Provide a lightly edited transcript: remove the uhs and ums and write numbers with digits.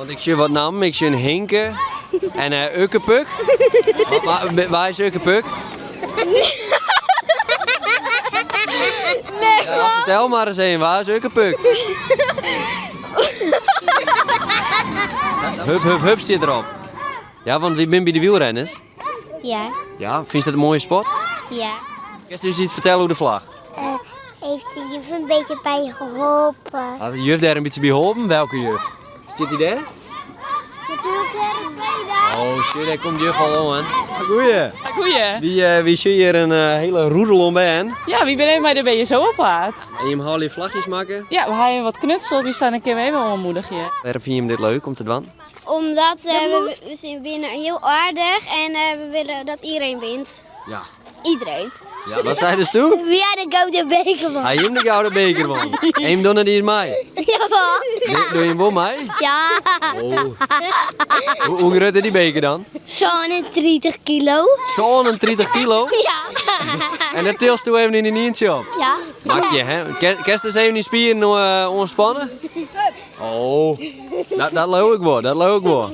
Want ik sjoch wat nammen, ik sjoch Hinke en Ukkepuk. Wa is Ukkepuk? Nee. Ja, fertel mar ris even, wa is Ukkepuk? Hup, hup, hup stiet derop. Ja, want wy binne by de wielrenners. Ja. Ja, fynst dat in moaie sport? Ja. Kinst ús iets fertelle oer de flach? Heeft de juf in bytsje by holpen. Hat de juf dêr in bytsje by holpen? Welke juf? Stiet dy dêr? Oh shit, dêr komt juf al oan. Goeie. Goeie. Wy sjogge hjir in hiele roedel oan bern. Ja, wy binne even mei de BSO op paad. En jim ha flachjes makke? Ja, we ha even wat knutseld, wy seinen kinne we even oanmoedigje. Wêrom fine jim dit leuk om te dwaan? Omdat we binne hiel aardich en we willen dat iedereen wint. Ja. Iedereen. Ja, wat seidesto? Wy ha de gouden beker wûn. Ha jim de gouden beker wûn? En jim dogge net iens mei? Jawol. Dogge jim wol mei? Ja. Oh. Hoe grut is dy beker dan? 37 kilo. 37 kilo? Ja. En dat tilsto even yn dyn ientsje op? Ja. Makje, hè? Kinst ris even dyn spieren oanspanne? Oh, dat leau ik wol, dat leau ik wol.